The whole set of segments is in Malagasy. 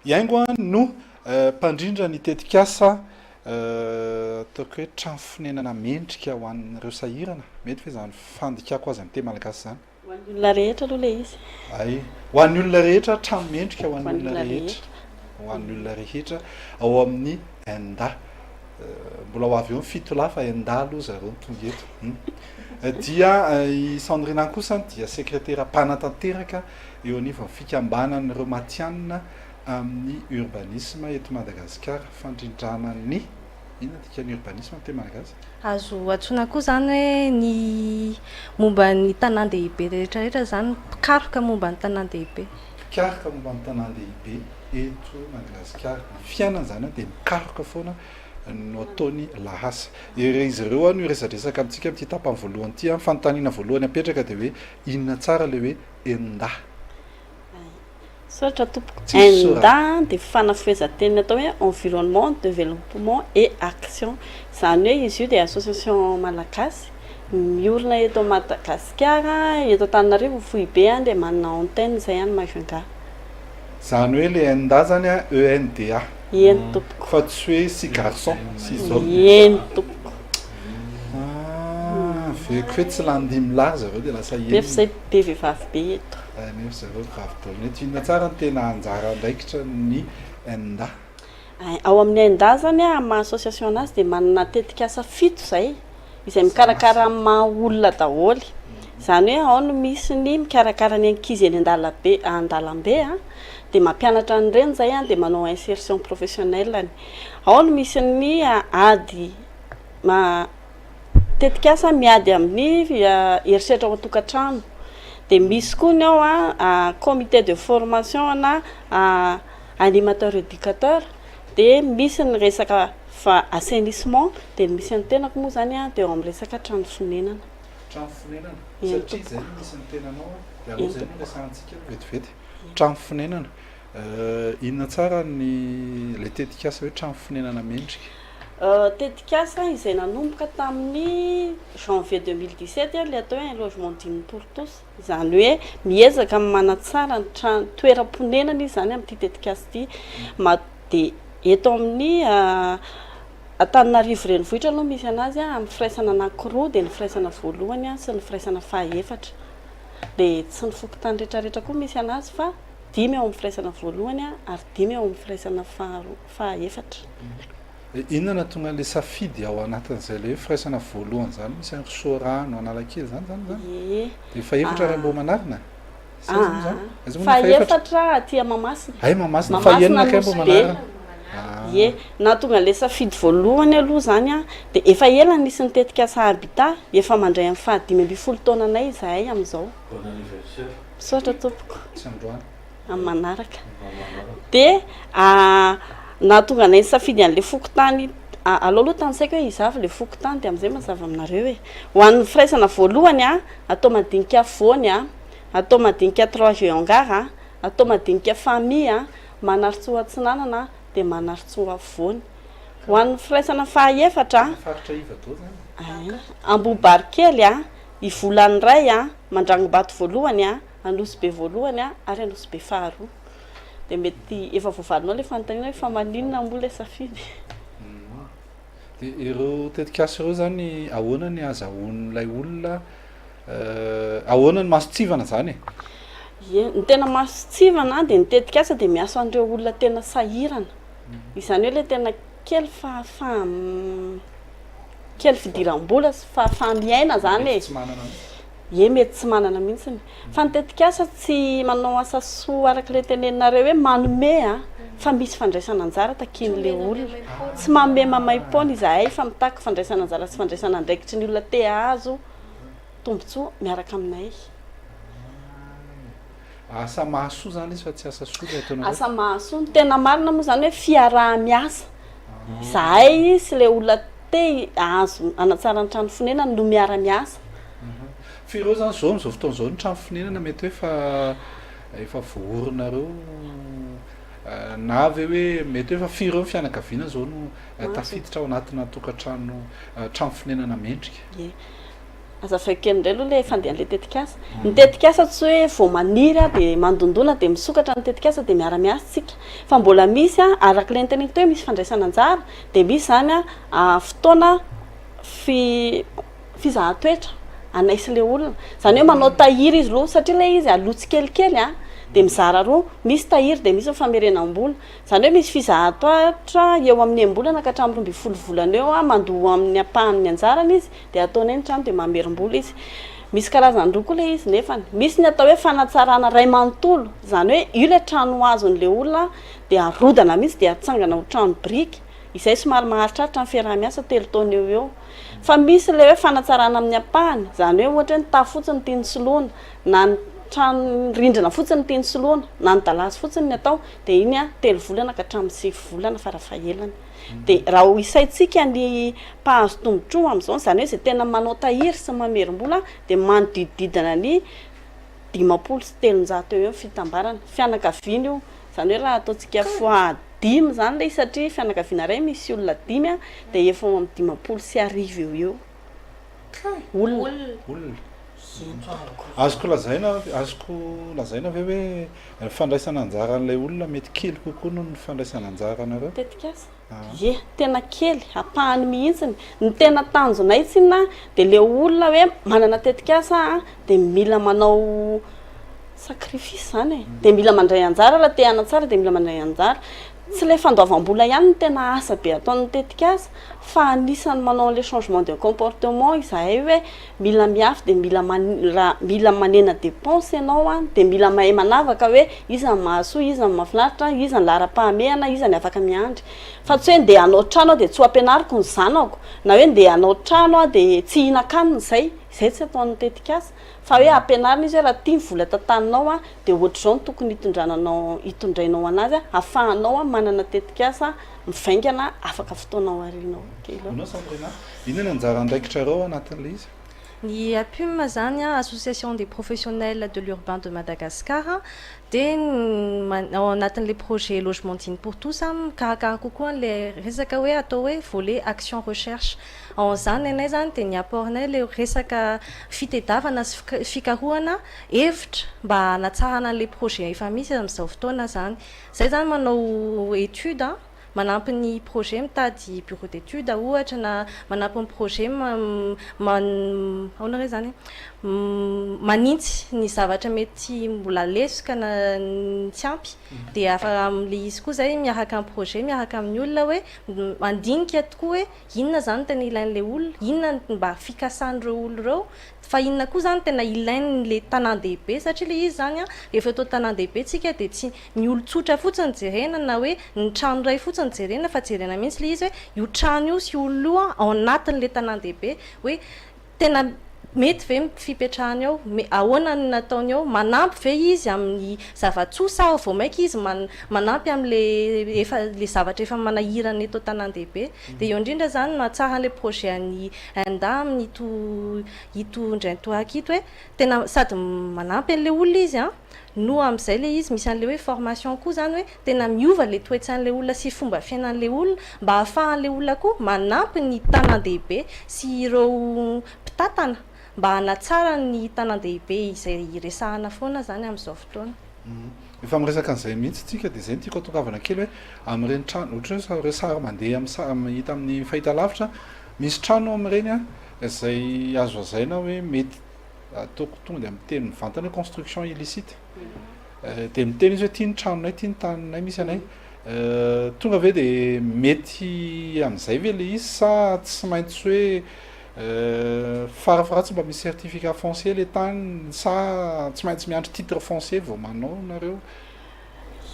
I Haingo no mpandrindra ny tetikasa ataoko hoe trano fonenana mendrika ho an'ireo sahirana. Mety ve izany fandikako azy amin'ny teny malagasy izany? Ho an'ny olona rehetra aloha ilay izy. Hay. Ho an'ny olona rehetra, trano mendrika ho an'ny olona rehetra. Ho an'ny olona rehetra ao amin'ny ENDA. Mbola ho avy eo ny fitolahy fa ENDA aloha zareo no tonga eto. Dia i Sandrina kosa dia sekretera mpanatanteraka eo anivon'ny fikambanan'ireo matihanina amin'ny urbanisme eto Madagasikara, fandrindrana ny, inona dikan'ny urbanisme amin'ny teny malagasy? Azo antsoina koa izany hoe ny momba ny tanàn-dehibe rehetra rehetra izany, mpikaroka momba ny tanàn-dehibe. Mpikaroka momba ny tanàn-dehibe eto Madagasikara. Ny fiainana izany dia mikaroka foana no ataony lahasa. Izy ireo no hiresadresaka amintsika amin'ity tapany voalohany ity. Ny fanontaniana voalohany apetraka dia hoe inona tsara ilay hoe ENDA? Misaotra tompoko. ENDA dia fanafohezan-teny atao hoe Environnement, Developpement et Action. Izany hoe izy io dia association malagasy miorina eto Madagasikara, eto Antananarivo ny foibe dia manana antenne izay any Majunga. Izany hoe ilay ENDA izany an, ENDA. Eny tompoko. Fa tsy hoe six garçons, six hommes. Eny tompoko. Ah, veko hoe tsy lany dimy lahy zareo dia lasa enina. Nefa izay be vehivavy be eto. Eh, nefa zareo vehivavy daholo. Eto inona tsara ny tena anjara andraikitra ny ENDA? Ao amin'ny ENDA izany amin'ny maha association anazy dia manana tetikasa fito izay, izay mikarakara amin'ny maha olona daholo. Izany hoe ao no misy ny mikarakara ny ankizy eny an-dalabe, an-dalambe dia mampianatra an'ireny izay dia manao insertion professionnelle-ny. Ao no misy ny ady Tetikasa miady amin'ny herisetra ao an-tokantrano. Dia misy koa ny ao comité de formation ana animateur éducateur. Dia misy ny resaka assainissement. Dia ny misy an'ny tenako moa izany dia eo amin'ny resaka trano fonenana. Trano fonenana. Satria izay no misy ny tenanao dia aleo izay no resahantsika vetivety. Trano fonenana. Inona tsara ny ilay tetikasa hoe trano fonenana mendrika? Tetikasa izay nanomboka tamin'ny janvier 2017 ilay atao hoe un logement digne pour tous. Izany hoe miezaka manatsara ny trano toeram-ponenana izy izany amin'ity tetikasa ity. Dia eto amin'ny Antananarivo renivohitra aloha misy anazy amin'ny firaisana anankiroa dia ny firaisana voalohany sy ny firaisana fahaefatra. Dia tsy ny fokontany rehetrarehetra koa misy anazy fa dimy ao amin'ny firaisana voalohany ary dimy ao amin'ny firaisana faharoa, fahaefatra. Inona no nahatonga an'ilay safidy ao anatin'izay ilay hoe firaisana voalohany izany misy an'i Soarano, Analakely izany izany izany? Ie. Dia fahefatra ary Ambohimanarina? Sa aiza moa izany? Aiza moa ny fahefatra? Fahefatra aty Mahamasina. Hay Mahamasina, fahenina kay Ambohimanarina. Ie, nahatonga an'ilay safidy voalohany aloha izany dia efa ela nisy ny tetikasa Habitat, efa mandray amin'ny faha 15 taonanay izahay amin'izao. Bon anniversaire. Misaotra tompoko. Tsy androany. Amin'ny manaraka. Dia nahatonga anay nisafidy an'ilay fokontany, aleo aloha tanisaiko hoe iza avy ilay fokontany dia amin'izay mazava aminareo e. Ho an'ny firaisana voalohany a, atao madinika afovoany a, atao madinika trois G hangar a, atao madinika famille a, Manarintsoa atsinanana dia Manarintsoa afovoany. Ho an'ny firaisana fahaefatra a, Faritra iva daholo izany. Ambohibarikely a, Ivolaniray a, Mandrangombato voalohany a, Anosibe voalohany a, ary Anosibe faharoa. Dia mety efa voavalinao ilay fanontaniana hoe fa maninona moa ilay safidy? Dia ireo tetikasa ireo izany ahoana ny ahazahoan'ilay olona, ahoana ny mason-tsivana izany e? Ie, ny tena mason-tsivana dia ny tetikasa dia miasa an'ireo olona tena sahirana. Izany hoe ilay tena kely fahafaha kely fidiram-bola sy fahafaha-miaina zany e. Mety tsy manana mihitsy. Ie, mety tsy manana mihitsy. Fa ny tetikasa tsy manao asa soa araka ilay teneninareo hoe manome a, fa misy fandraisana anjara takian'ilay olona. Tsy manome maimaim-poana izahay fa mitaky fandraisana anjara sy fandraisana andraikitry ny olona te hahazo tombontsoa miaraka aminay. Asa mahasoa zany izy fa tsy asa soa ilay ataonareo? Asa mahasoa, ny tena marina moa zany hoe fiaraha-miasa. Izahay sy ilay olona te hahazo hanatsara ny trano fonenany no miara-miasa. Fa ireo zany zao amin'izao fotoana izao ny trano fonenana mety hoe efa efa voaorinareo na ve hoe mety hoe efa firy eo ny fianakaviana zao no tafiditra ao anatina tokantrano trano fonenana mendrika? Ie. Azavaiko kely indray aloha ilay fandehan'ilay tetikasa. Ny tetikasa tsy hoe vao maniry a dia mandondona dia misokatra ny tetikasa dia miara-miasa isika. Fa mbola misy a, araka ilay noteneniko teo hoe misy fandraisana anjara dia misy izany a fotoana fi- fizahan-toetra anay sy ilay olona. Izany hoe manao tahiry izy aloha satria ilay izy aloha tsikelikely a dia mizara roa, misy tahiry dia misy ny famerenam-bola. Izany hoe misy fizahan-toetra eo amin'ny enim-bolana ka hatramin'ny 12 volana eo mandoa amin'ny ampahany ny anjarany izy dia ataonay ny trano dia mamerim-bola izy. Misy karazany roa koa ilay izy nefany. Misy ny atao hoe fanatsarana iray manontolo, izany hoe io ilay trano azon'ilay olona dia arodana mihitsy dia atsangana ho trano biriky, izay somary maharitraritra ny fiaraha-miasa telo taona eo ho eo. Fa misy ilay hoe fanatsarana amin'ny ampahany, izany hoe ohatra hoe ny tafo fotsiny no tiany soloina, na ny trano ny rindrina fotsiny no tiany soloina, na ny dalazy fotsiny no atao, dia iny telo volana ka hatramin'ny sivy volana farafahelany. Dia raha ho isaintsika ny mpahazo tombontsoa amin'izao, izany hoe izay tena manao tahiry sy mamerim-bola dia manodidididina ny 350 eo eo ny fitambarana. Fianakaviana io, izany hoe raha ataontsika fois dimy izany ilay izy satria fianakaviana iray misy olona dimy dia efa eo amin'ny 1050 eo ho eo olona. Olona. Azoko lazaina, azoko lazaina ve hoe ny fandraisana anjaran'ilay olona mety kely kokoa noho ny fandraisana anjaranareo? Tetikasa? Ie, tena kely, ampahany mihitsiny. Ny tena tanjonay tsinona dia ilay olona hoe manana tetikasa dia mila manao sacrifice izany e, dia mila mandray anjara raha te hanatsara dia mila mandray anjara. Tsy ilay fandoavam-bola ihany no tena asa be ataon'ny tetikasa fa anisan'ny manao an'ilay changement de comportement izahay hoe mila mihafy dia mila raha mila manena dépense ianao an, dia mila mahay manavaka hoe iza no mahasoa, iza no mahafinaritra, iza no laharam-pahamehana, iza ny afaka miandry. Fa tsy hoe ndeha hanao trano aho dia tsy ho ampianariko ny zanako, na hoe ndeha hanao trano aho dia tsy hihinan-kanina izay, izay tsy ataon'ny tetikasa. Fa hoe ampianarina izy hoe raha ity ny vola tantaninao an, dia ohatr'izao no tokony hitondrananao hitondrainao anazy an, ahafahanao manana tetikasa mivaingana afaka fotoana ao aoriana ao kely ao. Anao Sabrina, inona ny anjara andraikitrareo ao anatin'ilay izy? Ny APUM zany an, Association des Professionnels de l'Urbain de Madagascar, dia ao anatin'ilay projet Logement digne pour tous mikarakara kokoa an'ilay resaka hoe atao hoe volet action recherche. Ao amin'izany ny anay zany dia ny apport-nay ilay resaka fitedavana sy fikarohana hevitra mba hanatsarana an'ilay projet efa misy amin'izao fotoana zany. Zay zany manao étude manampy ny projet mitady bureau d'étude ohatra na manampy ny projet ahoana re zany manintsy ny zavatra mety mbola lesoka na tsy ampy dia afa amin'ilay izy koa zay miaraka amin'ny projet miaraka amin'ny olona hoe mandinika tokoa hoe inona zany tena ilain'ilay olona, inona ny mba fikasan'ireo olona ireo, fa inona koa zany tena ilain'ilay tanàn-dehibe satria ilay izy zany an rehefa eto an-tanàn-dehibe tsika dia tsy ny olon-tsotra fotsiny jerena na hoe ny trano iray fotsiny jerena fa jerena mihitsy ilay izy hoe io trano io sy io olona io ao anatin'ilay tanàn-dehibe hoe tena mety ve ny fipetrahany ao, ahoana ny nataony ao, manampy ve izy amin'ny zava-tsoa sa vao mainka izy manampy amin'ilay efa ilay zavatra efa manahirana eto an-tanàn-dehibe. Dia eo indrindra izany no mahatsara an'ilay projet an'i Enda amin'ito ito indray mitoraka ito hoe tena sady manampy an'ilay olona izy an, no amin'izay ilay izy misy an'ilay hoe formation koa izany hoe tena miova ilay toe-tsain'ilay olona sy fomba fiainan'ilay olona mba ahafahan'ilay olona koa manampy ny tanàn-dehibe sy ireo mpitantana mba hanatsara ny tanàn-dehibe izay iresahana foana izany amin'izao fotoana. Efa miresaka an'izay mihitsy tsika dia izay no tiako hatongavana kely hoe amin'ireny trano ohatra hoe ireo sary mandeha amin'ny sa- hita amin'ny fahitalavitra misy trano amin'ireny an izay azo lazaina hoe mety ataoko tonga dia miteny mivantana hoe construction illicite dia miteny izy hoe ity ny tranonay ity ny taninay misy anay tonga ve dia mety amin'izay ve le izy sa tsy maintsy hoe farafaharatsy mba misy certificat foncier le tany sa tsy maintsy miandry titre foncier vao manao nareo?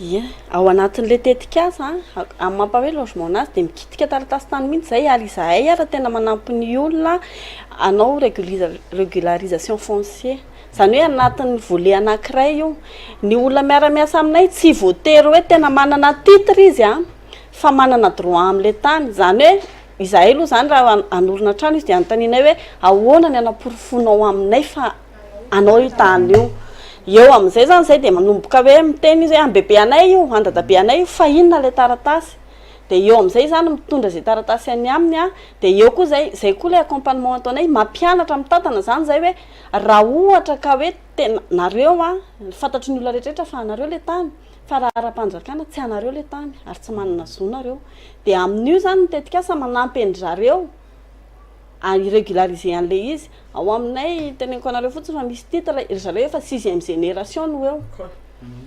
Ie, ao anatin'ilay tetikasa amin'ny mampa hoe logement anazy dia mikitika taratasy tany mihitsy izay ary izahay ara tena manampy ny olona hanao régularisation foncier. Izany hoe anatin'ny volet anankiray io. Ny olona miara-miasa aminay tsy voatery hoe tena manana titre izy an, fa manana droit amin'ilay tany. Izany hoe izahay aloha izany raha hanorina trano izy dia anontanianay hoe ahoana ny hanaporofoanao aminay fa anao io tany io. Eo amin'izay izany izay dia manomboka hoe miteny izy hoe an-bebe anay io, an-dadabe anay io fa inona ilay taratasy. De eo am'izay zany mitondra zay taratasy any aminy a, de eo koa zay, zay koa le accompagnement ataonay, mampianatra mitantana zany zay hoe raha ohatra ka hoe tena nareo a, fantatry ny olona rehetrarehetra fa anareo le tany, fa raha ara-panjakana tsy anareo le tany ary tsy manana zo nareo. De amin'io zany ny tetikasa manampy an-dry zareo a irégulariser an'le izy. Ao aminay, teneniko anareo fotsiny fa misy titre ry zareo efa sixième génération no eo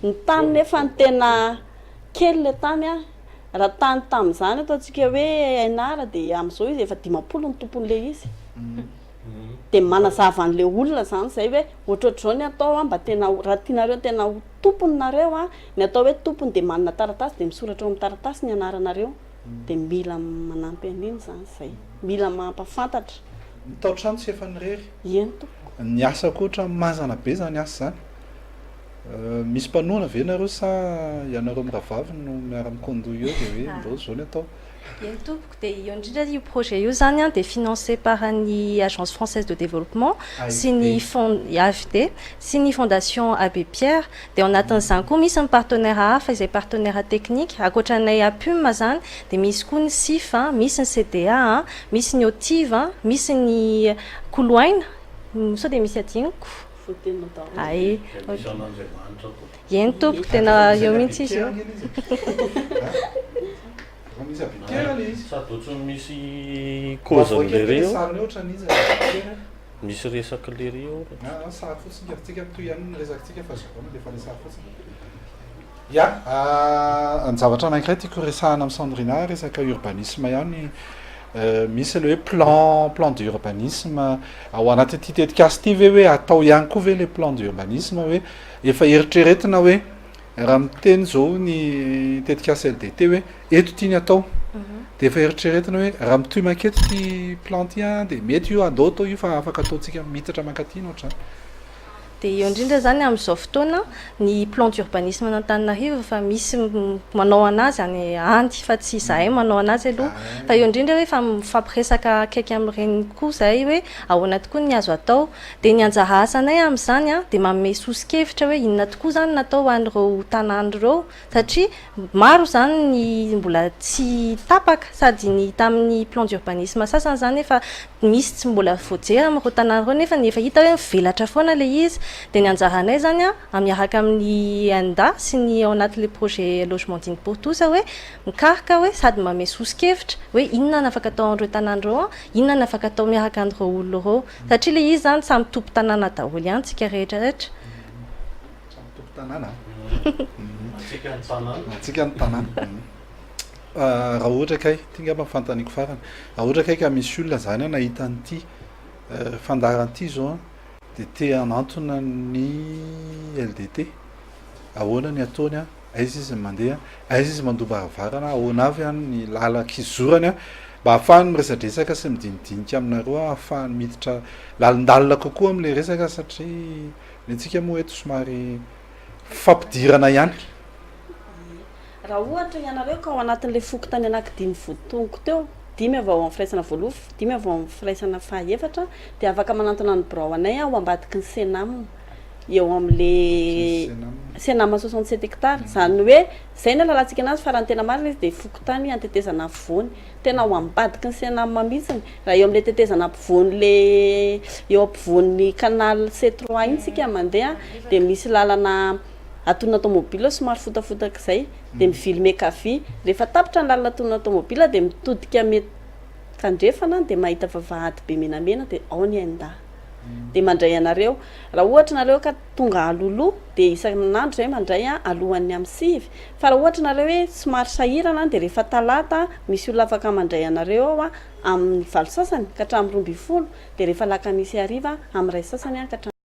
ny tany, nefa ny tena kely le tany a. Raha tany tam'izany ataontsika hoe ainara, de am'izao izy efa 50 ny tompon'le izy. De manazava an'le olona zany zay hoe ohatrohatr'izao ny atao a, mba tena raha tianareo tena ho tompony nareo a. Ny atao hoe tompony de manana taratasy, de misoratra ao amin'ny taratasy ny anaranareo. De mila manampy an'iny zany zay, mila mampafantatra. Ny tao-trano tsy efa nirery. Eny tompoko. Ny asa koa ohatra mazana be zany asa zany. Misy mpanohana ve nareo sa ianareo mirahavavy no miara-mikondoy eo, de hoe ndao zao ny atao? Eny tompoko. De eo indrindra io projet io zany a, de financé par ny Agence française de développement sy ny fond AFD sy ny Fondation Abbé Pierre. De ao anatin'izany koa misy ny partenaire hafa izay partenaire technique ankoatranay APUM zany, de misy koa ny SIF, misy ny CDA, misy ny OTIV, misy ny Koloaina, sao de misy adinoko ay. Eny tompoko, tena eo mihitsy izy io. Misy Abbé Pierre le izy. Sady ohatrany misy cause-n'le eo. Sariny ohatra n'izy Abbé Pierre. Misy resaky le ry eo. Ah, sary fotsiny ka tsika toy ihany ny resakitsika fa zareo lefa le sary fotsiny ya. Ny zavatra anankiray tiako resahana amin'ny Sandrina, resaka urbanisme ihany, misy le hoe plan d'urbanisme ao anaty ty tetikasy ty ve, hoe atao ihany koa ve le plan d'urbanisme, hoe efa eritreretina hoe raha miteny zao ny tetikasy LDT hoe eto tiany atao, de efa eritreretina hoe raha mitohy maketo ty plan ty a, de mety io andao atao io fa afaka ataontsika mitatra mankaty no ohatrany? De eo indrindra zany am'izao fotoana ny plan d'urbanisme n'Antananarivo fa misy manao anazy any any, fa tsy zahay manao anazy aloha. Fa eo indrindra hoe fa mifampiresaka akaiky amin'ireny koa zahay hoe ahoana tokoa ny azo atao. De ny anjara asanay am'izany a, de manome soso-kevitra hoe inona tokoa zany natao ho an'ireo tanàna ireo, satria maro zany ny mbola tsy tapaka, sady ny tamin'ny plan d'urbanisme sasany zany efa misy tsy mbola voajery amin'ireo tanàna ireo, nefa ny efa hita hoe mivelatra foana le izy. De ny anjaranay zany a, miaraka amin'ny ANDA sy ny ao anatin'le projet logement digne pour tous, hoe mikaroka, hoe sady manome soso-kevitra hoe inona ny afaka atao an'ireo tanàna ireo a, inona ny afaka atao miaraka an'ireo olona ireo, satria le izy zany samy tompo tanàna daholo ihany tsika rehetrarehetra. Samy tompo tanàna. Atsika ny tanàna. Atsika ny tanàna. Raha ohatra kay ty ngamba fantaniko farany, raha ohatra kay ka misy olona zany a nahita an'ity fandaharana ity zao a, de te hanantona ny LDT, ahoana ny ataony a? Aiza izy mandeha? Aiza izy mandoa-baravarana? Ahoana avy any ny lala-kizorany a, mba ahafahany miresadresaka sy midinidinika aminareo, ahafahany miditra lalindalina kokoa am'le resaka, satria ny antsika moa eto somary fampidirana ihany? Raha ohatra ianareo ka ao anatin'le fokontany anankidimy voatonoko teo, dimy avy ao amin'ny firaisana voalohany, dimy avy ao amin'ny firaisana fahaefatra, de afaka manantona ny birao anay ao ambadiky ny Senam, eo am'le Senam 67 hectares zany, hoe zay ny alalantsika anazy. Fa raha ny tena marina izy de fokontany antetezana afovoany, tena ao ambadiky ny Senam mihitsiny. Raha eo am'le tetezana ampovoany, le eo ampovoan'ny canal C3 iny tsika mandeha, de misy lalana atonona tomobile somary fotafotaka izay, de mivily miankavia. Rehefa tapitra ny lalana atonona tomobile, de mitodika miankandrefana, de mahita vavahady be menamena, de ao ny AINDA, de mandray anareo. Raha ohatra nareo ka tonga alohaloha, de isan'andro zay mandray a alohan'ny amin'ny 9. Fa raha ohatra nareo hoe somary sahirana, de rehefa talata misy olona afaka mandray anareo ao a amin'ny 8 sasany ka hatramin'ny 12, de rehefa lakamisy hariva amin'ny 1 sasany a ka hatramin'ny